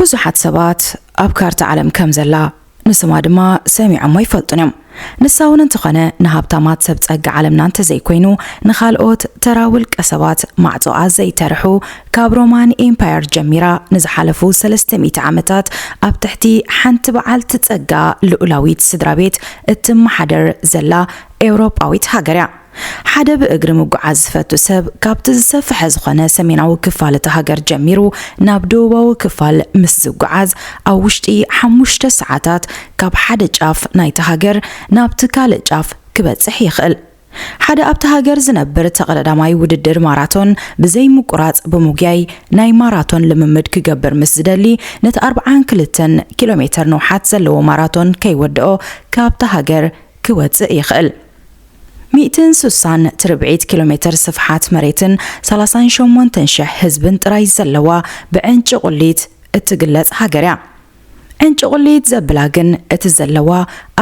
ብዙሓት ሰባት ኣብ ካርታ ዓለም ከም ዘላ ንስማ ድማ ሰሚዖሞ ይፈልጡን እዮም። ንሳ እውን እንተኾነ ንሃብታማት ሰብ ጸጋ ዓለምና እንተዘይኮይኑ ንኻልኦት ተራ ውልቀ ሰባት ማዕጾኣ ዘይተርሑ፣ ካብ ሮማን ኤምፓየር ጀሚራ ንዝሓለፉ ሰለስተ ሚእቲ ዓመታት ኣብ ትሕቲ ሓንቲ በዓልቲ ጸጋ ልኡላዊት ስድራ ቤት እትመሓደር ዘላ ኤውሮጳዊት ሃገር እያ። ሓደ ብእግሪ ምጉዓዝ ዝፈቱ ሰብ ካብቲ ዝሰፍሐ ዝኾነ ሰሜናዊ ክፋል እቲ ሃገር ጀሚሩ ናብ ደቡባዊ ክፋል ምስ ዝጉዓዝ ኣብ ውሽጢ ሓሙሽተ ሰዓታት ካብ ሓደ ጫፍ ናይቲ ሃገር ናብቲ ካልእ ጫፍ ክበጽሕ ይኽእል። ሓደ ኣብቲ ሃገር ዝነብር ተቐዳዳማይ ውድድር ማራቶን ብዘይ ምቁራጽ ብምጉያይ ናይ ማራቶን ልምምድ ክገብር ምስ ዝደሊ ነቲ ኣርብዓን ክልተን ኪሎ ሜተር ንውሓት ዘለዎ ማራቶን ከይወድኦ ካብቲ ሃገር ክወጽእ ይኽእል። ሚእትን ስሳን ትርብዒት ኪሎ ሜተር ስፍሓት መሬትን ሰላሳን ሸሞንተን ሽሕ ህዝብን ጥራይ ዘለዋ ብዕንጭቑሊት እትግለጽ ሃገር እያ። ዕንጭቑሊት ዘብላ ግን እቲ ዘለዋ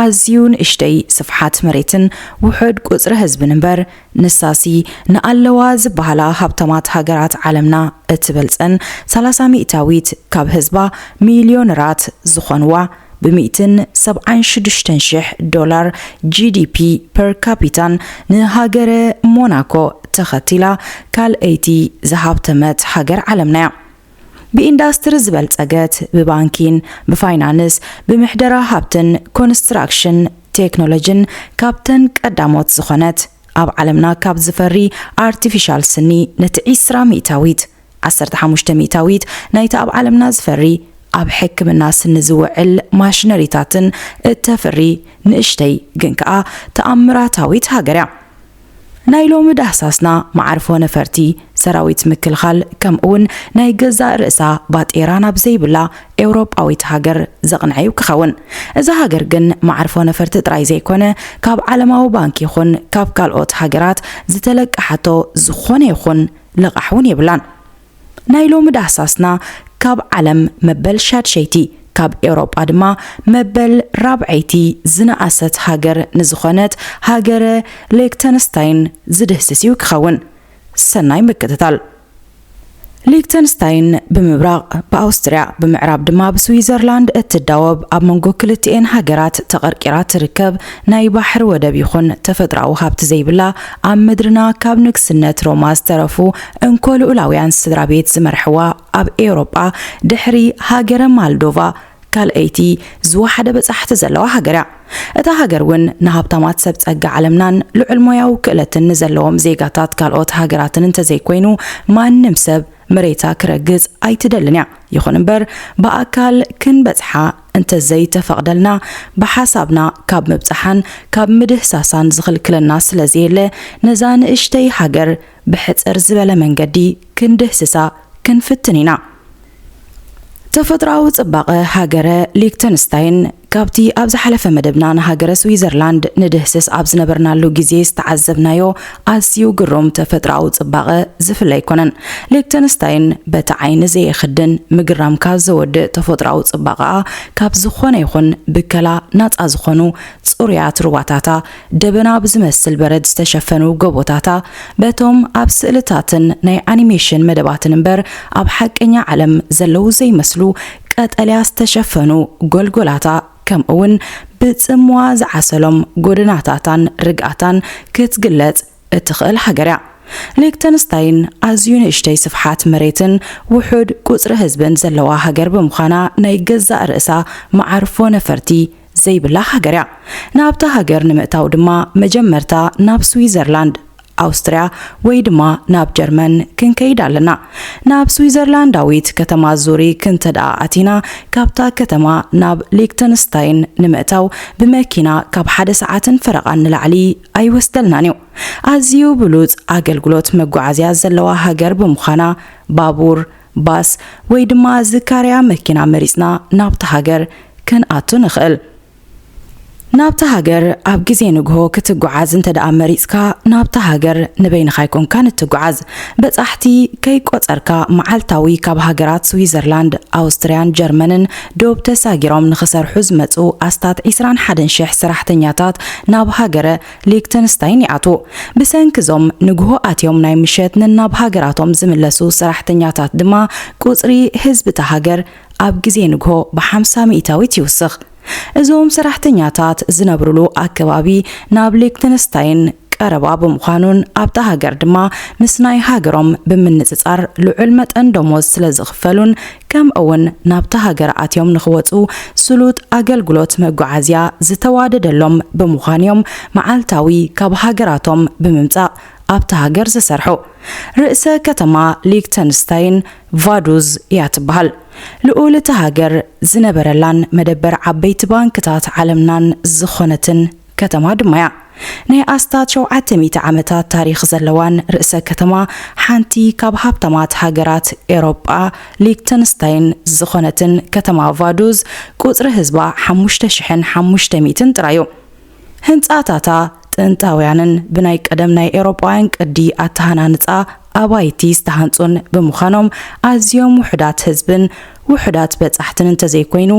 ኣዝዩ ንእሽተይ ስፍሓት መሬትን ውሑድ ቁጽሪ ህዝብን እምበር፣ ንሳሲ ንኣለዋ ዝበሃላ ሃብታማት ሃገራት ዓለምና እትበልጸን ሰላሳ ሚእታዊት ካብ ህዝባ ሚልዮነራት ዝኾንዋ ብሚእትን ሰብዓን ሽዱሽተን ሽሕ ዶላር ጂ ዲ ፒ ፐር ካፒታን ንሃገረ ሞናኮ ተኸቲላ ካልኣይቲ ዝሃብተመት ሃገር ዓለምና እያ። ብኢንዳስትሪ ዝበልጸገት፣ ብባንኪን ብፋይናንስ፣ ብምሕደራ ሃብትን ኮንስትራክሽን ቴክኖሎጂን ካብተን ቀዳሞት ዝኾነት፣ ኣብ ዓለምና ካብ ዝፈሪ ኣርቲፊሻል ስኒ ነቲ ዒስራ ሚእታዊት፣ ዓሰርተ ሓሙሽተ ሚእታዊት ናይቲ ኣብ ዓለምና ዝፈሪ ኣብ ሕክምና ስኒ ዝውዕል ማሽነሪታትን እተፍሪ ንእሽተይ ግን ከኣ ተኣምራታዊት ሃገር እያ። ናይ ሎሚ ዳህሳስና መዓርፎ ነፈርቲ፣ ሰራዊት ምክልኻል፣ ከምኡውን ናይ ገዛእ ርእሳ ባጤራ ናብ ዘይብላ ኤውሮጳዊት ሃገር ዘቕንዐ እዩ ክኸውን። እዛ ሃገር ግን መዓርፎ ነፈርቲ ጥራይ ዘይኮነ፣ ካብ ዓለማዊ ባንክ ይኹን ካብ ካልኦት ሃገራት ዝተለቀሓቶ ዝኾነ ይኹን ልቓሕ እውን የብላን። ናይ ሎሚ ዳህሳስና ካብ ዓለም መበል ሻድሸይቲ፣ ካብ ኤውሮጳ ድማ መበል ራብዐይቲ ዝነኣሰት ሃገር ንዝኾነት ሃገረ ሌክተንስታይን ዝድህስስ እዩ ክኸውን። ሰናይ ምክትታል። ሊክተንስታይን ብምብራቕ ብኣውስትርያ፣ ብምዕራብ ድማ ብስዊዘርላንድ እትዳወብ፣ ኣብ መንጎ ክልቲኤን ሃገራት ተቐርቂራ ትርከብ፣ ናይ ባሕሪ ወደብ ይኹን ተፈጥሮኣዊ ሃብቲ ዘይብላ፣ ኣብ ምድርና ካብ ንግስነት ሮማ ዝተረፉ እንኮ ልኡላውያን ስድራ ቤት ዝመርሕዋ፣ ኣብ ኤውሮጳ ድሕሪ ሃገረ ማልዶቫ ካልኣይቲ ዝወሓደ በጻሕቲ ዘለዋ ሃገር እያ። እታ ሃገር እውን ንሃብታማት ሰብ ጸጋ ዓለምናን ልዑል ሞያዊ ክእለትን ንዘለዎም ዜጋታት ካልኦት ሃገራትን እንተዘይኮይኑ፣ ማንም ሰብ መሬታ ክረግጽ ኣይትደልን እያ። ይኹን እምበር፣ ብኣካል ክንበጽሓ እንተዘይተፈቕደልና፣ ብሓሳብና ካብ ምብጻሓን ካብ ምድህሳሳን ዝኽልክለና ስለ ዘየለ፣ ነዛ ንእሽተይ ሃገር ብሕጽር ዝበለ መንገዲ ክንድህስሳ ክንፍትን ኢና። ተፈጥሮኣዊ ጽባቐ ሃገረ ሊክተንስታይን፣ ካብቲ ኣብ ዝሓለፈ መደብና ንሃገረ ስዊዘርላንድ ንድህስስ ኣብ ዝነበርናሉ ግዜ ዝተዓዘብናዮ ኣዝዩ ግሩም ተፈጥሮኣዊ ጽባቐ ዝፍለ ኣይኮነን። ሊክተንስታይን በቲ ዓይኒ ዘየኽድን ምግራምካ ዘወድእ ተፈጥሮኣዊ ጽባቐኣ፣ ካብ ዝኾነ ይኹን ብከላ ናጻ ዝኾኑ ጽሩያት ሩባታታ፣ ደበና ብዝመስል በረድ ዝተሸፈኑ ጎቦታታ፣ በቶም ኣብ ስእልታትን ናይ ኣኒሜሽን መደባትን እምበር ኣብ ሓቀኛ ዓለም ዘለዉ ዘይመስሉ ቀጠልያ ዝተሸፈኑ ጎልጎላታ፣ ከምኡውን ብጽምዋ ዝዓሰሎም ጎደናታታን ርግኣታን ክትግለጽ እትኽእል ሃገር እያ። ሊክተንስታይን ኣዝዩ ንእሽተይ ስፍሓት መሬትን ውሑድ ቁጽሪ ህዝብን ዘለዋ ሃገር ብምዃና፣ ናይ ገዛእ ርእሳ መዓርፎ ነፈርቲ ዘይብላ ሃገር እያ። ናብታ ሃገር ንምእታው ድማ መጀመርታ ናብ ስዊዘርላንድ፣ ኣውስትርያ ወይ ድማ ናብ ጀርመን ክንከይድ ኣለና። ናብ ስዊዘርላንዳዊት ከተማ ዙሪክ እንተ ደኣ ኣቲና፣ ካብታ ከተማ ናብ ሊክተንስታይን ንምእታው ብመኪና ካብ ሓደ ሰዓትን ፈረቓን ንላዕሊ ኣይወስደልናን እዩ። ኣዝዩ ብሉጽ ኣገልግሎት መጓዓዝያ ዘለዋ ሃገር ብምዃና፣ ባቡር፣ ባስ ወይ ድማ ዝካርያ መኪና መሪጽና ናብታ ሃገር ክንኣቱ ንኽእል። ናብታ ሃገር ኣብ ግዜ ንግሆ ክትጓዓዝ እንተ ደኣ መሪጽካ፣ ናብታ ሃገር ንበይንኻ ኣይኮንካን እትጓዓዝ። በጻሕቲ ከይቆጸርካ፣ መዓልታዊ ካብ ሃገራት ስዊዘርላንድ፣ ኣውስትርያን ጀርመንን ዶብ ተሳጊሮም ንኽሰርሑ ዝመጹ ኣስታት ዒስራን ሓደን ሽሕ ሰራሕተኛታት ናብ ሃገረ ሊክተንስታይን ይኣትዉ። ብሰንኪ እዞም ንግሆ ኣትዮም ናይ ምሸት ነናብ ሃገራቶም ዝምለሱ ሰራሕተኛታት ድማ፣ ቁጽሪ ህዝቢ እታ ሃገር ኣብ ግዜ ንግሆ ብሓምሳ ሚእታዊት ይውስኽ። እዞም ሰራሕተኛታት ዝነብሩሉ ኣከባቢ ናብ ሊክተንስታይን ቀረባ ብምዃኑን ኣብታ ሃገር ድማ ምስ ናይ ሃገሮም ብምንጽጻር ልዑል መጠን ደሞዝ ስለ ዝኽፈሉን ከምኡውን ናብታ ሃገር ኣትዮም ንኽወጹ ስሉጥ ኣገልግሎት መጓዓዝያ ዝተዋደደሎም ብምዃንዮም መዓልታዊ ካብ ሃገራቶም ብምምጻእ ኣብታ ሃገር ዝሰርሑ። ርእሰ ከተማ ሊክተንስታይን ቫዱዝ እያ ትበሃል። ልኡል እታ ሃገር ዝነበረላን መደበር ዓበይቲ ባንክታት ዓለምናን ዝኾነትን ከተማ ድማ እያ። ናይ ኣስታት ሸውዓተ ሚእቲ ዓመታት ታሪኽ ዘለዋን ርእሰ ከተማ ሓንቲ ካብ ሃብታማት ሃገራት ኤሮጳ ሊክተንስታይን ዝኾነትን ከተማ ቫዱዝ ቁጽሪ ህዝባ ሓሙሽተ ሽሕን ሓሙሽተ ሚእትን ጥራዩ። ህንጻታታ ጥንታውያንን ብናይ ቀደም ናይ ኤውሮጳውያን ቅዲ ኣተሃናንጻ ኣባይቲ ዝተሃንጹን ብምዃኖም ኣዝዮም ውሑዳት ህዝብን ውሑዳት በጻሕትን እንተዘይኮይኑ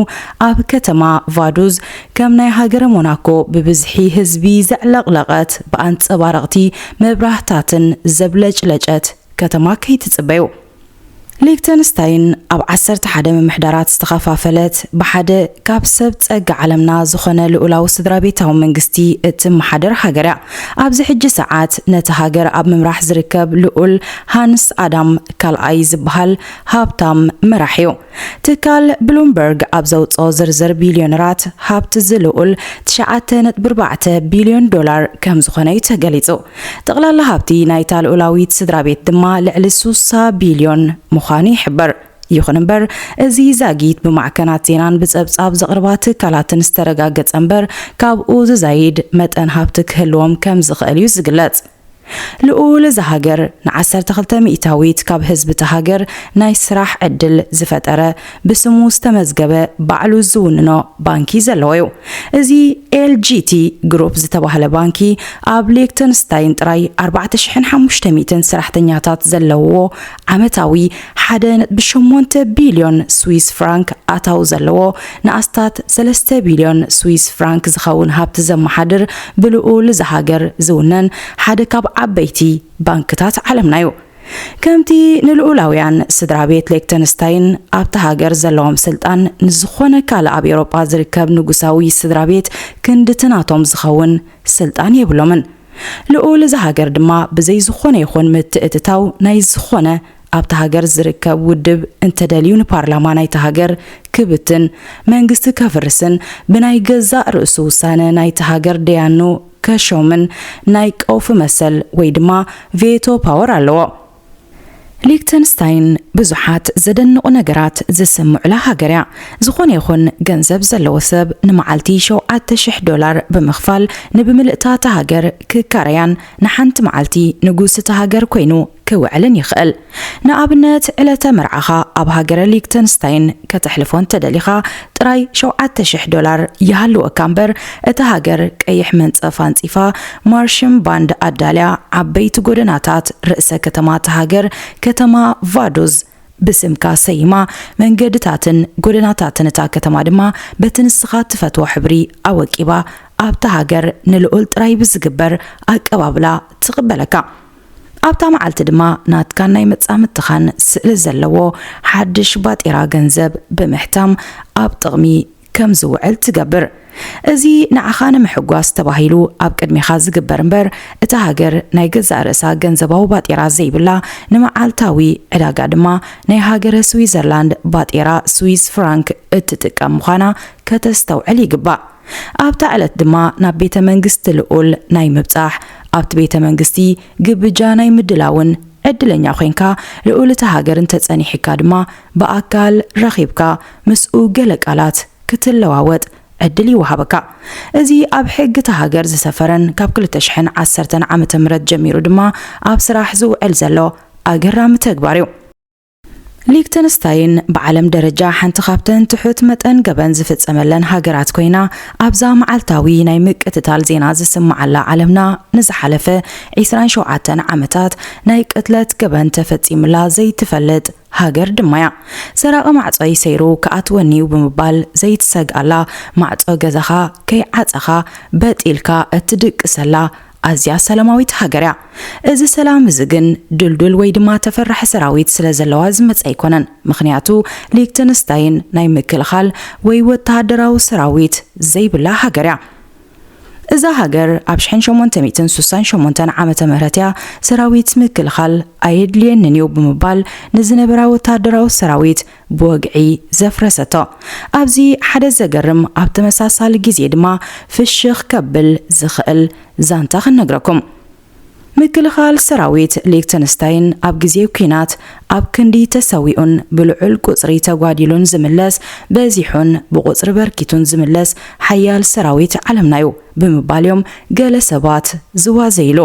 ኣብ ከተማ ቫዱዝ ከም ናይ ሃገረ ሞናኮ ብብዝሒ ህዝቢ ዘዕለቕለቐት ብኣንጸባረቕቲ መብራህታትን ዘብለጭለጨት ከተማ ከይትጽበዩ። ሊክተንስታይን ኣብ ዓሰርተ ሓደ ምምሕዳራት ዝተኸፋፈለት ብሓደ ካብ ሰብ ጸጋ ዓለምና ዝኾነ ልኡላዊ ስድራ ቤታዊ መንግስቲ እትመሓደር ሃገር እያ። ኣብዚ ሕጂ ሰዓት ነቲ ሃገር ኣብ ምምራሕ ዝርከብ ልኡል ሃንስ ኣዳም ካልኣይ ዝበሃል ሃብታም መራሕ እዩ። ትካል ብሉምበርግ ኣብ ዘውፅኦ ዝርዝር ቢልዮነራት ሃብቲ እዚ ልኡል ትሽዓተ ነጥቢ ኣርባዕተ ቢልዮን ዶላር ከም ዝኾነ እዩ ተገሊፁ። ጠቕላላ ሃብቲ ናይታ ልኡላዊት ስድራ ቤት ድማ ልዕሊ ሱሳ ቢልዮን ምዃኑ ይሕበር። ይኹን እምበር፣ እዚ ዛጊት ብማዕከናት ዜናን ብጸብጻብ ዘቕርባ ትካላትን ዝተረጋገጸ እምበር፣ ካብኡ ዝዛይድ መጠን ሃብቲ ክህልዎም ከም ዝኽእል እዩ ዝግለጽ። ልኡል እዛ ሃገር ንዓሰርተ ክልተ ሚእታዊት ካብ ህዝቢ እታ ሃገር ናይ ስራሕ ዕድል ዝፈጠረ፣ ብስሙ ዝተመዝገበ፣ ባዕሉ ዝውንኖ ባንኪ ዘለዎ እዩ። እዚ ኤል ጂ ቲ ግሩፕ ዝተባህለ ባንኪ ኣብ ሊክተንስታይን ጥራይ ኣርባዕተ ሽሕን ሓሙሽተ ሚእትን ሰራሕተኛታት ዘለውዎ ዓመታዊ ሓደ ነጥቢ ሸሞንተ ቢልዮን ስዊስ ፍራንክ ኣታዊ ዘለዎ ንኣስታት ሰለስተ ቢልዮን ስዊስ ፍራንክ ዝኸውን ሃብቲ ዘመሓድር ብልኡል እዛ ሃገር ዝውነን ሓደ ካብ ዓበይቲ ባንክታት ዓለምና እዩ። ከምቲ ንልኡላውያን ስድራ ቤት ሌክተንስታይን ኣብታ ሃገር ዘለዎም ስልጣን ንዝኾነ ካልእ ኣብ ኤውሮጳ ዝርከብ ንጉሳዊ ስድራ ቤት ክንድቲ ናቶም ዝኸውን ስልጣን የብሎምን። ልኡል እዛ ሃገር ድማ ብዘይ ዝኾነ ይኹን ምትእትታው ናይ ዝኾነ ኣብታ ሃገር ዝርከብ ውድብ እንተደልዩ ንፓርላማ ናይታ ሃገር ክብትን መንግስቲ ከፍርስን ብናይ ገዛእ ርእሱ ውሳነ ናይታ ሃገር ደያኑ ከሾምን ናይ ቀውፊ መሰል ወይ ድማ ቬቶ ፓወር ኣለዎ። ሊክተንስታይን ብዙሓት ዘደንቑ ነገራት ዝስምዑላ ሃገር እያ። ዝኾነ ይኹን ገንዘብ ዘለዎ ሰብ ንመዓልቲ ሸውዓተ ሽሕ ዶላር ብምኽፋል ንብምልእታ እታ ሃገር ክካረያን ንሓንቲ መዓልቲ ንጉስ እታ ሃገር ኮይኑ ክውዕልን ይኽእል። ንኣብነት ዕለተ መርዓኻ ኣብ ሃገረ ሊክተንስታይን ከተሕልፎ እንተደሊኻ ጥራይ ሸውዓተ ሽሕ ዶላር ይሃልወካ እምበር እታ ሃገር ቀይሕ መንጸፍ ኣንጺፋ፣ ማርሽም ባንድ ኣዳልያ፣ ዓበይቲ ጎደናታት ርእሰ ከተማ እታ ሃገር ከተማ ቫዱዝ ብስምካ ሰይማ፣ መንገድታትን ጎደናታትን እታ ከተማ ድማ በቲ ንስኻ ትፈትዎ ሕብሪ ኣወቂባ ኣብታ ሃገር ንልኡል ጥራይ ብዝግበር ኣቀባብላ ትቕበለካ። ኣብታ መዓልቲ ድማ ናትካን ናይ መጻምድትኻን ስእሊ ዘለዎ ሓድሽ ባጤራ ገንዘብ ብምሕታም ኣብ ጥቕሚ ከም ዝውዕል ትገብር። እዚ ንዓኻ ንምሕጓስ ተባሂሉ ኣብ ቅድሜኻ ዝግበር እምበር እታ ሃገር ናይ ገዛእ ርእሳ ገንዘባዊ ባጤራ ዘይብላ ንመዓልታዊ ዕዳጋ ድማ ናይ ሃገረ ስዊዘርላንድ ባጤራ ስዊስ ፍራንክ እትጥቀም ምዃና ከተስተውዕል ይግባእ። ኣብታ ዕለት ድማ ናብ ቤተ መንግስቲ ልኡል ናይ ምብጻሕ ኣብቲ ቤተ መንግስቲ ግብጃ ናይ ምድላውን ዕድለኛ ኮይንካ ልኡል እታ ሃገር እንተጸኒሕካ ድማ ብኣካል ረኺብካ ምስኡ ገለ ቃላት ክትለዋወጥ ዕድል ይወሃበካ። እዚ ኣብ ሕጊ እታ ሃገር ዝሰፈረን ካብ ክልተ ሽሕን ዓሰርተን ዓመተ ምህረት ጀሚሩ ድማ ኣብ ስራሕ ዝውዕል ዘሎ ኣገራሚ ተግባር እዩ። ሊክተንስታይን ብዓለም ደረጃ ሓንቲ ካብተን ትሑት መጠን ገበን ዝፍጸመለን ሃገራት ኮይና ኣብዛ መዓልታዊ ናይ ምቅትታል ዜና ዝስምዓላ ዓለምና ንዝሓለፈ ዒስራን ሸውዓተን ዓመታት ናይ ቅትለት ገበን ተፈጺሙላ ዘይትፈልጥ ሃገር ድማ እያ። ሰራቒ ማዕጾይ ሰይሩ ክኣትወኒ እዩ ብምባል ዘይትሰግኣላ፣ ማዕጾ ገዛኻ ከይዓጸኻ በጥ ኢልካ እትድቅሰላ ኣዝያ ሰላማዊት ሃገር እያ። እዚ ሰላም እዚ ግን ድልዱል ወይ ድማ ተፈራሒ ሰራዊት ስለ ዘለዋ ዝመጽእ ኣይኮነን። ምኽንያቱ ሊክተንስታይን ናይ ምክልኻል ወይ ወተሃደራዊ ሰራዊት ዘይብላ ሃገር እያ። እዛ ሃገር ኣብ ሽሕን ሸሞንተ ሚእትን ሱሳን ሸሞንተን ዓመተ ምህረት እያ ሰራዊት ምክልኻል ኣየድልየንን እዩ ብምባል ንዝነበራ ወተሃደራዊ ሰራዊት ብወግዒ ዘፍረሰቶ። ኣብዚ ሓደ ዘገርም ኣብ ተመሳሳሊ ግዜ ድማ ፍሽኽ ከብል ዝኽእል ዛንታ ክንነግረኩም። ምክልኻል ሰራዊት ሊክተንስታይን ኣብ ግዜ ኲናት ኣብ ክንዲ ተሰዊኡን ብልዑል ቁጽሪ ተጓዲሉን ዝምለስ በዚሑን ብቁጽሪ በርኪቱን ዝምለስ ሓያል ሰራዊት ዓለምና እዩ ብምባል እዮም ገለ ሰባት ዝዋዘይሉ።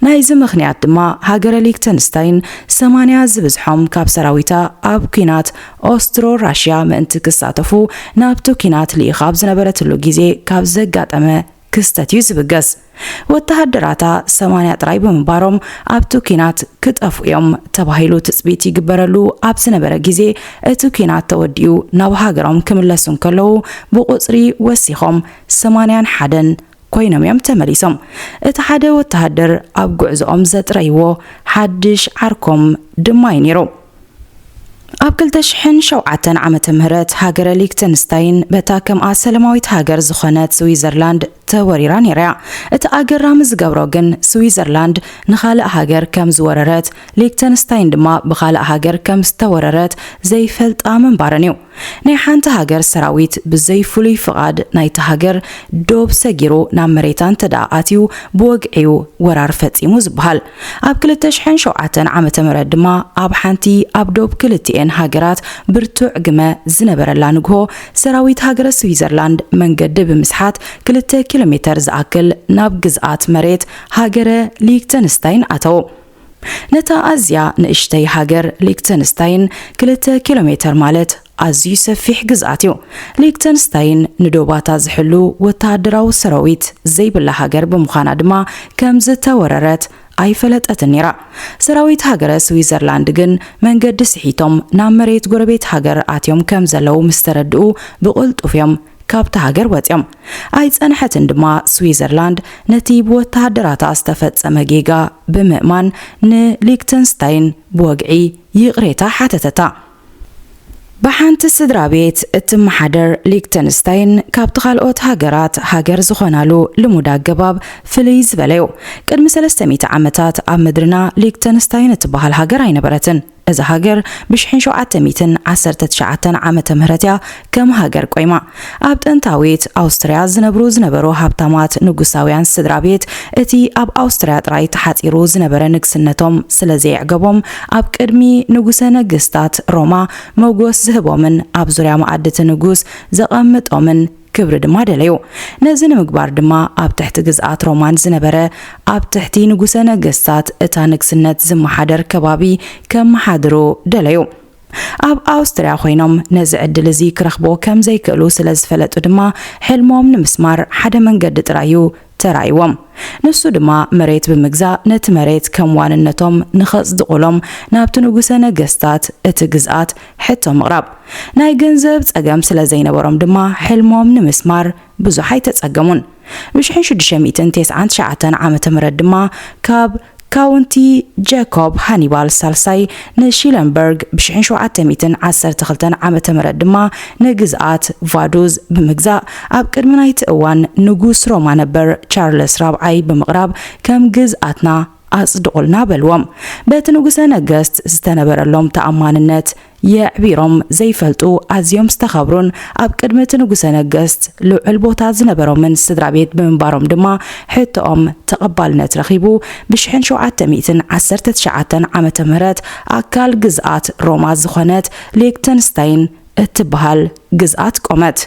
ናይዚ ምኽንያት ድማ ሃገረ ሊክተንስታይን ሰማንያ ዝብዝሖም ካብ ሰራዊታ ኣብ ኲናት ኦስትሮ ራሽያ ምእንቲ ክሳተፉ ናብቲ ኲናት ልኢኻ ኣብ ዝነበረትሉ ግዜ ካብ ዘጋጠመ ክስተት እዩ ዝብገስ። ወተሃደራታ ሰማንያ ጥራይ ብምንባሮም ኣብቲ ኲናት ክጠፍኡ እዮም ተባሂሉ ትጽቢት ይግበረሉ ኣብ ዝነበረ ግዜ እቲ ኲናት ተወዲኡ ናብ ሃገሮም ክምለሱ እንከለዉ ብቁጽሪ ወሲኾም ሰማንያን ሓደን ኮይኖም እዮም ተመሊሶም። እቲ ሓደ ወተሃደር ኣብ ጉዕዞኦም ዘጥረይዎ ሓድሽ ዓርኮም ድማ እዩ ነይሩ። ኣብ ክልተ ሽሕን ሸውዓተን ዓመተ ምህረት ሃገረ ሊክተንስታይን በታ ከምኣ ሰላማዊት ሃገር ዝኾነት ስዊዘርላንድ ተወሪራ ነይራ እያ። እቲ ኣገራሚ ዝገብሮ ግን ስዊዘርላንድ ንኻልእ ሃገር ከም ዝወረረት ሊክተንስታይን ድማ ብኻልእ ሃገር ከም ዝተወረረት ዘይፈልጣ ምንባረን እዩ። ናይ ሓንቲ ሃገር ሰራዊት ብዘይ ፍሉይ ፍቓድ ናይቲ ሃገር ዶብ ሰጊሩ ናብ መሬታ እንተ ደኣ ኣትዩ ብወግዒ እዩ ወራር ፈጺሙ ዝበሃል። ኣብ ክልተ ሽሕን ሸውዓተን ዓመተ ምህረት ድማ ኣብ ሓንቲ ኣብ ዶብ ክልቲኤን ሃገራት ብርቱዕ ግመ ዝነበረላ ንግሆ ሰራዊት ሃገረ ስዊዘርላንድ መንገዲ ብምስሓት ክልተ ኪሎ ሜተር ዝኣክል ናብ ግዝኣት መሬት ሃገረ ሊክተንስታይን ኣተዉ። ነታ ኣዝያ ንእሽተይ ሃገር ሊክተንስታይን ክልተ ኪሎ ሜተር ማለት ኣዝዩ ሰፊሕ ግዝኣት እዩ። ሊክተንስታይን ንዶባታ ዝሕሉ ወተሃደራዊ ሰራዊት ዘይብላ ሃገር ብምዃና ድማ ከም ዝተወረረት ኣይፈለጠትን ነይራ። ሰራዊት ሃገረ ስዊዘርላንድ ግን መንገዲ ስሒቶም ናብ መሬት ጎረቤት ሃገር ኣትዮም ከም ዘለዉ ምስ ተረድኡ ብቕልጡፍ እዮም ካብታ ሃገር ወጺኦም። ኣይጸንሐትን ድማ ስዊዘርላንድ ነቲ ብወተሃደራታ ዝተፈጸመ ጌጋ ብምእማን ንሊክተንስታይን ብወግዒ ይቕሬታ ሓተተታ። ብሓንቲ ስድራ ቤት እትመሓደር ሊክተንስታይን ካብቲ ካልኦት ሃገራት ሃገር ዝኾናሉ ልሙድ ኣገባብ ፍልይ ዝበለ እዩ። ቅድሚ ሰለስተ ሚእቲ ዓመታት ኣብ ምድርና ሊክተንስታይን እትበሃል ሃገር ኣይነበረትን። እዛ ሃገር ብሽሕን ሸውዓተ ሚእትን ዓሰርተ ትሽዓተን ዓመተ ምህረት እያ ከም ሃገር ቆይማ። ኣብ ጥንታዊት ኣውስትርያ ዝነብሩ ዝነበሩ ሃብታማት ንጉሳውያን ስድራ ቤት እቲ ኣብ ኣውስትርያ ጥራይ ተሓጺሩ ዝነበረ ንግስነቶም ስለ ዘየዕገቦም ኣብ ቅድሚ ንጉሰ ነገስታት ሮማ ሞጎስ ዝህቦምን ኣብ ዙርያ መኣዲ እቲ ንጉስ ዘቐምጦምን ክብሪ ድማ ደለዩ። ነዚ ንምግባር ድማ ኣብ ትሕቲ ግዝኣት ሮማን ዝነበረ ኣብ ትሕቲ ንጉሰ ነገስታት እታ ንግስነት ዝመሓደር ከባቢ ከመሓድሩ ደለዩ። ኣብ ኣውስትርያ ኮይኖም ነዚ ዕድል እዚ ክረኽቦ ከም ዘይክእሉ ስለ ዝፈለጡ ድማ ሕልሞም ንምስማር ሓደ መንገዲ ጥራይ እዩ ተራእይዎም። ንሱ ድማ መሬት ብምግዛእ ነቲ መሬት ከም ዋንነቶም ንኸጽድቑሎም ናብቲ ንጉሰ ነገስታት እቲ ግዝኣት ሕቶ ምቕራብ። ናይ ገንዘብ ጸገም ስለ ዘይነበሮም ድማ ሕልሞም ንምስማር ብዙሕ ኣይተጸገሙን። ብሽሕን ሽዱሽተ ሚእትን ተስዓን ትሽዓተን ዓመተ ምህረት ድማ ካብ ካውንቲ ጀኮብ ሃኒባል ሳልሳይ ንሺለንበርግ ብሽሕን ሸውዓተ ሚእትን ዓሰርተ ክልተን ዓመተ ምህረት ድማ ንግዝኣት ቫዱዝ ብምግዛእ ኣብ ቅድሚ ናይቲ እዋን ንጉስ ሮማ ነበር ቻርለስ ራብዓይ ብምቕራብ ከም ግዝኣትና ኣጽድቑልና በልዎም። በቲ ንጉሰ ነገስት ዝተነበረሎም ተኣማንነት የዕቢሮም ዘይፈልጡ ኣዝዮም ዝተኸብሩን ኣብ ቅድሚ እቲ ንጉሰ ነገስት ልዑል ቦታ ዝነበሮምን ስድራ ቤት ብምንባሮም ድማ ሕቶኦም ተቐባልነት ረኺቡ ብሽሕን ሸውዓተ ሚእትን ዓሰርተ ትሽዓተን ዓመተ ምህረት ኣካል ግዝኣት ሮማ ዝኾነት ሌክተንስታይን እትበሃል ግዝኣት ቆመት።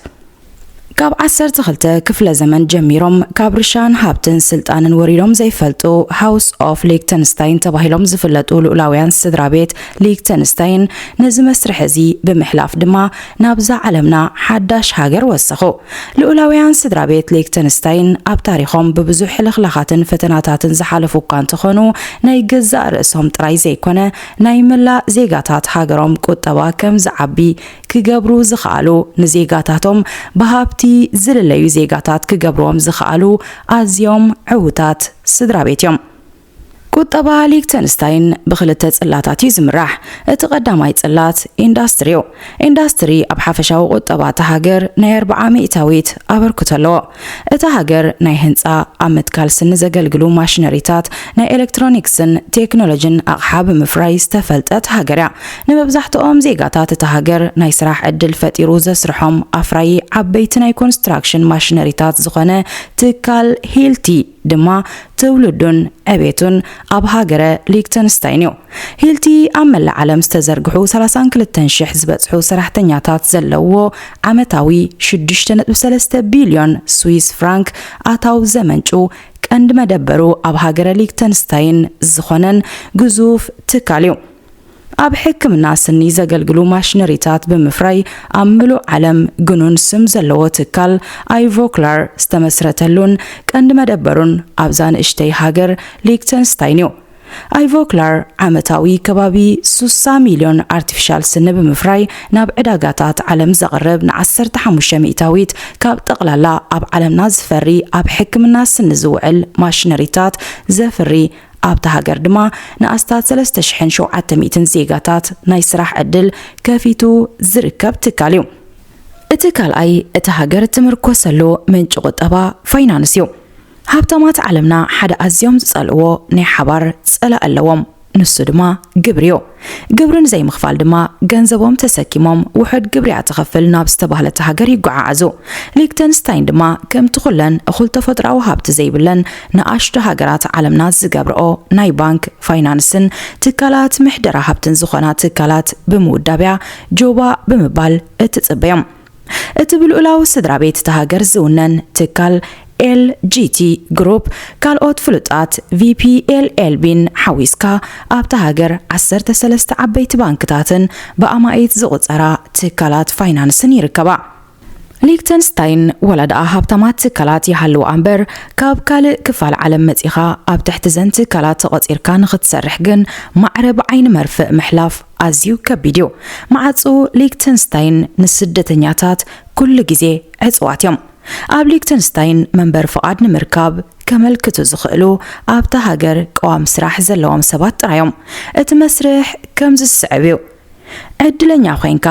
ካብ ዓሰርተ ክልተ ክፍለ ዘመን ጀሚሮም ካብ ርሻን ሃብትን ስልጣንን ወሪዶም ዘይፈልጡ ሃውስ ኦፍ ሊክተንስታይን ተባሂሎም ዝፍለጡ ልኡላውያን ስድራ ቤት ሊክተንስታይን ነዚ መስርሕ እዚ ብምሕላፍ ድማ ናብዛ ዓለምና ሓዳሽ ሃገር ወሰኹ። ልኡላውያን ስድራ ቤት ሊክተንስታይን ኣብ ታሪኾም ብብዙሕ ሕልኽላኻትን ፈተናታትን ዝሓለፉ እኳ እንተኾኑ ናይ ገዛእ ርእሶም ጥራይ ዘይኮነ ናይ መላእ ዜጋታት ሃገሮም ቁጠባ ከም ዝዓቢ ክገብሩ ዝኸኣሉ ንዜጋታቶም ብሃብቲ ዝልለዩ ዜጋታት ክገብርዎም ዝኸኣሉ ኣዝዮም ዕዉታት ስድራ ቤት እዮም። ቁጠባ ሊክተንስታይን ብኽልተ ጽላታት እዩ ዝምራሕ። እቲ ቀዳማይ ጽላት ኢንዳስትሪ እዩ። ኢንዳስትሪ ኣብ ሓፈሻዊ ቁጠባ እታ ሃገር ናይ ኣርብዓ ሚእታዊት ኣበርክቶ ኣለዎ። እታ ሃገር ናይ ህንጻ፣ ኣብ ምትካል ስኒ ዘገልግሉ ማሽነሪታት፣ ናይ ኤሌክትሮኒክስን ቴክኖሎጂን ኣቕሓ ብምፍራይ ዝተፈልጠት ሃገር እያ። ንመብዛሕትኦም ዜጋታት እታ ሃገር ናይ ስራሕ ዕድል ፈጢሩ ዘስርሖም ኣፍራዪ ዓበይቲ ናይ ኮንስትራክሽን ማሽነሪታት ዝኾነ ትካል ሂልቲ ድማ ትውልዱን ዕቤቱን ኣብ ሃገረ ሊክተንስታይን እዩ። ሂልቲ ኣብ መላእ ዓለም ዝተዘርግሑ ሰላሳን ክልተን ሽሕ ዝበጽሑ ሰራሕተኛታት ዘለውዎ ዓመታዊ ሽዱሽተ ነጥቢ ሰለስተ ቢልዮን ስዊስ ፍራንክ ኣታዊ ዘመንጩ ቀንዲ መደበሩ ኣብ ሃገረ ሊክተንስታይን ዝኾነን ግዙፍ ትካል እዩ። ኣብ ሕክምና ስኒ ዘገልግሉ ማሽነሪታት ብምፍራይ ኣብ ምሉእ ዓለም ግኑን ስም ዘለዎ ትካል ኣይቮክላር ዝተመስረተሉን ቀንዲ መደበሩን ኣብዛ ንእሽተይ ሃገር ሊክተንስታይን እዩ። ኣይቮክላር ዓመታዊ ከባቢ ሱሳ ሚልዮን ኣርቲፊሻል ስኒ ብምፍራይ ናብ ዕዳጋታት ዓለም ዘቕርብ ንዓሰርተ ሓሙሽተ ሚእታዊት ካብ ጠቕላላ ኣብ ዓለምና ዝፈሪ ኣብ ሕክምና ስኒ ዝውዕል ማሽነሪታት ዘፍሪ ኣብታ ሃገር ድማ ንኣስታት ሰለስተ ሽሕን ሸውዓተ ሚእትን ዜጋታት ናይ ስራሕ ዕድል ከፊቱ ዝርከብ ትካል እዩ። እቲ ካልኣይ እታ ሃገር እትምርኮሰሉ ምንጪ ቁጠባ ፋይናንስ እዩ። ሃብታማት ዓለምና ሓደ ኣዝዮም ዝጸልእዎ ናይ ሓባር ጸላኢ ኣለዎም። ንሱ ድማ ግብሪ እዩ። ግብሪ ንዘይምኽፋል ድማ ገንዘቦም ተሰኪሞም ውሑድ ግብሪ እያ ትኸፍል ናብ ዝተባህለት ሃገር ይጓዓዓዙ። ሊክተንስታይን ድማ ከምቲ ኩለን እኹል ተፈጥሮኣዊ ሃብቲ ዘይብለን ንኣሽቱ ሃገራት ዓለምና ዝገብርኦ ናይ ባንክ ፋይናንስን ትካላት ምሕደራ ሃብትን ዝኾና ትካላት ብምውዳብያ ጆባ ብምባል እትጽበዮም። እቲ ብልኡላዊ ስድራ ቤት እታ ሃገር ዝውነን ትካል ኤል ጂ ቲ ግሩፕ ካልኦት ፍሉጣት ቪ ፒ ኤል ኤል ቢን ሓዊስካ ኣብታ ሃገር ዓሰርተ ሰለስተ ዓበይቲ ባንክታትን ብኣማኢት ዝቑጸራ ትካላት ፋይናንስን ይርከባ። ሊክተንስታይን ወላ ደኣ ሃብታማት ትካላት ይሃልዋ እምበር ካብ ካልእ ክፋል ዓለም መጺኻ ኣብ ትሕቲ ዘን ትካላት ተቖጺርካ ንኽትሰርሕ ግን ማዕረ ብዓይኒ መርፍእ ምሕላፍ ኣዝዩ ከቢድ እዩ። ማዕጾ ሊክተንስታይን ንስደተኛታት ኩሉ ግዜ ዕጽዋት እዮም። ኣብ ሊክተንስታይን መንበሪ ፍቓድ ንምርካብ ከመልክቱ ዝኽእሉ ኣብታ ሃገር ቀዋሚ ስራሕ ዘለዎም ሰባት ጥራይ እዮም። እቲ መስርሕ ከምዚ ዝስዕብ እዩ። ዕድለኛ ኮይንካ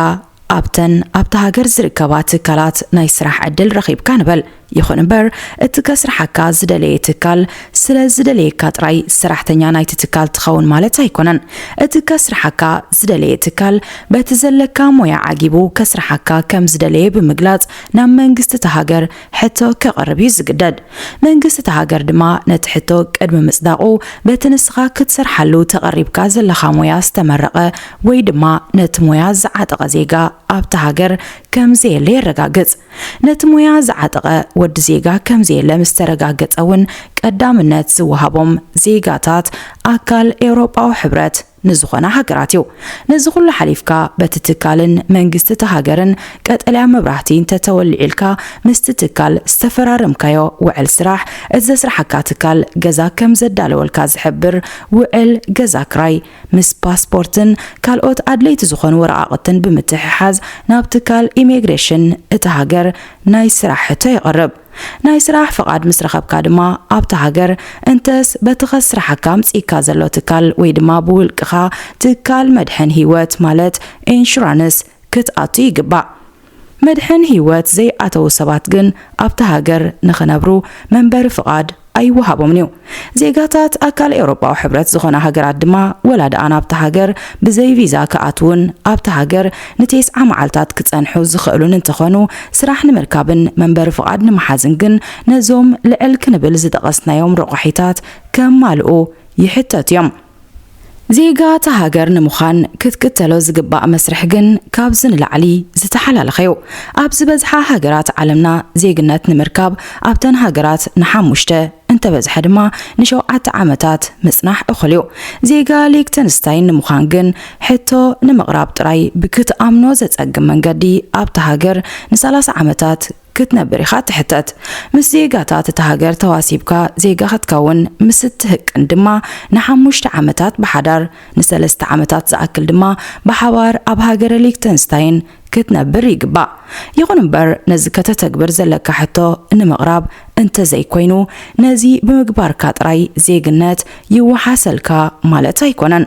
ኣብተን ኣብታ ሃገር ዝርከባ ትካላት ናይ ስራሕ ዕድል ረኺብካ ንበል። ይኹን እምበር እቲ ከስርሓካ ዝደለየ ትካል ስለ ዝደለየካ ጥራይ ሰራሕተኛ ናይቲ ትካል ትኸውን ማለት ኣይኮነን። እቲ ከስርሓካ ዝደለየ ትካል በቲ ዘለካ ሞያ ዓጊቡ ከስርሓካ ከም ዝደለየ ብምግላጽ ናብ መንግስቲ እታ ሃገር ሕቶ ከቕርብ እዩ ዝግደድ። መንግስቲ እታ ሃገር ድማ ነቲ ሕቶ ቅድሚ ምጽዳቑ በቲ ንስኻ ክትሰርሓሉ ተቐሪብካ ዘለኻ ሞያ ዝተመረቐ ወይ ድማ ነቲ ሞያ ዝዓጠቐ ዜጋ ኣብታ ሃገር ከም ዘየለ የረጋግጽ። ነቲ ሞያ ዝዓጠቐ ወዲ ዜጋ ከም ዘየለ ምስ ተረጋገጸ እውን ቀዳምነት ዝወሃቦም ዜጋታት ኣካል ኤውሮጳዊ ሕብረት ንዝኾና ሃገራት እዩ። ነዚ ኩሉ ሓሊፍካ በቲ ትካልን መንግስቲ እታ ሃገርን ቀጠልያ መብራህቲ እንተተወሊዑልካ ምስቲ ትካል ዝተፈራረምካዮ ውዕል ስራሕ እቲ ዘስርሓካ ትካል ገዛ ከም ዘዳለወልካ ዝሕብር ውዕል ገዛ ክራይ ምስ ፓስፖርትን ካልኦት ኣድለይቲ ዝኾኑ ወረቓቕትን ብምትሕሓዝ ናብ ትካል ኢሚግሬሽን እታ ሃገር ናይ ስራሕ ሕቶ የቕርብ። ናይ ስራሕ ፍቓድ ምስ ረኸብካ ድማ ኣብታ ሃገር እንተስ በቲ ከስርሓካ ኣምጺእካ ዘሎ ትካል ወይ ድማ ብውልቅኻ ትካል መድሕን ህይወት ማለት ኢንሹራንስ ክትኣቱ ይግባእ። መድሕን ህይወት ዘይኣተዉ ሰባት ግን ኣብታ ሃገር ንኽነብሩ መንበሪ ፍቓድ ኣይወሃቦምን እዩ። ዜጋታት ኣካል ኤውሮጳዊ ሕብረት ዝኾና ሃገራት ድማ ወላ ደኣ ናብታ ሃገር ብዘይ ቪዛ ክኣትዉን ኣብታ ሃገር ንቴስዓ መዓልታት ክጸንሑ ዝኽእሉን እንተኾኑ ስራሕ ንምርካብን መንበሪ ፍቓድ ንምሓዝን ግን ነዞም ልዕል ክንብል ዝጠቐስናዮም ረቋሒታት ከማልኡ ይሕተቱ እዮም። ዜጋ እታ ሃገር ንምዃን ክትክተሎ ዝግባእ መስርሕ ግን ካብዚ ንላዕሊ ዝተሓላለኸ እዩ። ኣብ ዝበዝሓ ሃገራት ዓለምና ዜግነት ንምርካብ ኣብተን ሃገራት ንሓሙሽተ እንተበዝሐ ድማ ንሸውዓተ ዓመታት ምጽናሕ እኹል እዩ። ዜጋ ሊክተንስታይን ንምዃን ግን ሕቶ ንምቕራብ ጥራይ ብክትኣምኖ ዘጸግም መንገዲ ኣብታ ሃገር ንሰላሳ ዓመታት ክትነብር ኢኻ ትሕተት። ምስ ዜጋታት እታ ሃገር ተዋሲብካ ዜጋ ክትከውን ምስ እትህቅን ድማ ንሓሙሽተ ዓመታት ብሓዳር፣ ንሰለስተ ዓመታት ዝኣክል ድማ ብሓባር ኣብ ሃገረ ሊክተንስታይን ክትነብር ይግባእ። ይኹን እምበር ነዚ ከተተግብር ዘለካ ሕቶ ንምቕራብ እንተዘይኮይኑ ነዚ ብምግባርካ ጥራይ ዜግነት ይወሓሰልካ ማለት ኣይኮነን።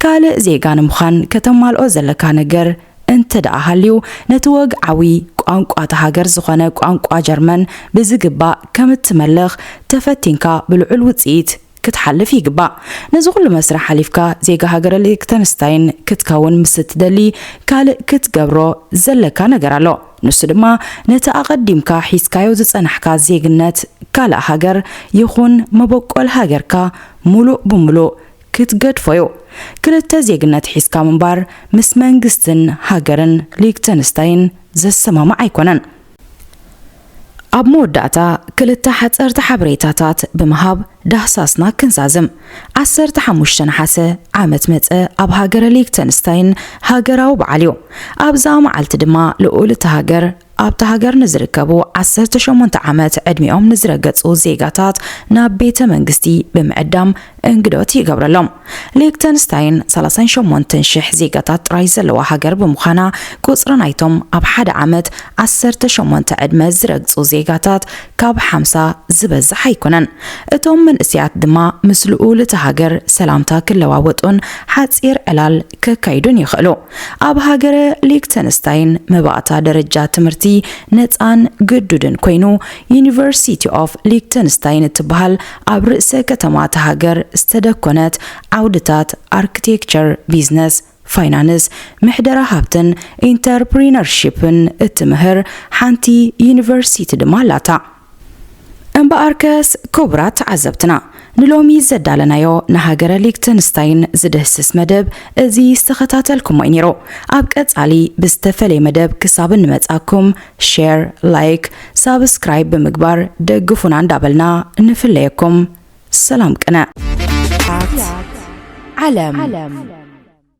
ካልእ ዜጋ ንምዃን ከተማልኦ ዘለካ ነገር እንተ ደኣ ሃልዩ ነቲ ወግዓዊ ቋንቋ እታ ሃገር ዝኾነ ቋንቋ ጀርመን ብዝግባእ ከም እትመልኽ ተፈቲንካ ብልዑል ውጽኢት ክትሓልፍ ይግባእ። ነዚ ኩሉ መስርሕ ሓሊፍካ ዜጋ ሃገረ ሊክተንስታይን ክትከውን ምስ እትደሊ ካልእ ክትገብሮ ዘለካ ነገር ኣሎ። ንሱ ድማ ነቲ ኣቐዲምካ ሒዝካዮ ዝጸናሕካ ዜግነት ካልእ ሃገር ይኹን መበቆል ሃገርካ ሙሉእ ብሙሉእ ክትገድፎ እዩ። ክልተ ዜግነት ሒዝካ ምንባር ምስ መንግስትን ሃገርን ሊክተንስታይን ዘሰማማዕ ኣይኮነን። ኣብ መወዳእታ ክልተ ሓጸርቲ ሓበሬታታት ብምሃብ ዳህሳስና ክንዛዝም። ዓሰርተ ሓሙሽተ ነሓሰ ዓመት መጸ ኣብ ሃገረ ሊክተንስታይን ሃገራዊ በዓል እዩ። ኣብዛ መዓልቲ ድማ ልኡል እታ ሃገር ኣብታ ሃገር ንዝርከቡ ዓሰርተ ሸሞንተ ዓመት ዕድሚኦም ንዝረገጹ ዜጋታት ናብ ቤተ መንግስቲ ብምዕዳም እንግዶት ይገብረሎም። ሊክተንስታይን ሰላሳን ሸሞንተን ሽሕ ዜጋታት ጥራይ ዘለዋ ሃገር ብምዃና ቁጽሪ ናይቶም ኣብ ሓደ ዓመት ዓሰርተ ሸሞንተ ዕድመ ዝረግጹ ዜጋታት ካብ ሓምሳ ዝበዝሕ ኣይኮነን። እቶም መንእሰያት ድማ ምስ ልኡል እታ ሃገር ሰላምታ ክለዋወጡን ሓጺር ዕላል ከካይዱን ይኽእሉ። ኣብ ሃገረ ሊክተንስታይን መባእታ ደረጃ ትምህርቲ ነጻን ግዱድን ኮይኑ፣ ዩኒቨርሲቲ ኦፍ ሊክተንስታይን እትበሃል ኣብ ርእሰ ከተማ እታ ሃገር ዝተደኮነት ዓውድታት ኣርክቴክቸር፣ ቢዝነስ፣ ፋይናንስ፣ ምሕደራ ሃብትን ኢንተርፕሪነርሺፕን እትምህር ሓንቲ ዩኒቨርሲቲ ድማ ኣላታ። እምበኣርከስ ክቡራት ተዓዘብትና፣ ንሎሚ ዘዳለናዮ ንሃገረ ሊክተንስታይን ዝድህስስ መደብ እዚ ዝተኸታተልኩሞ እዩ ነይሩ። ኣብ ቀጻሊ ብዝተፈለየ መደብ ክሳብ እንመጻኩም ሼር፣ ላይክ፣ ሳብስክራይብ ብምግባር ደግፉና እንዳበልና ንፍለየኩም። ሰላም ቅነ። ዓለም።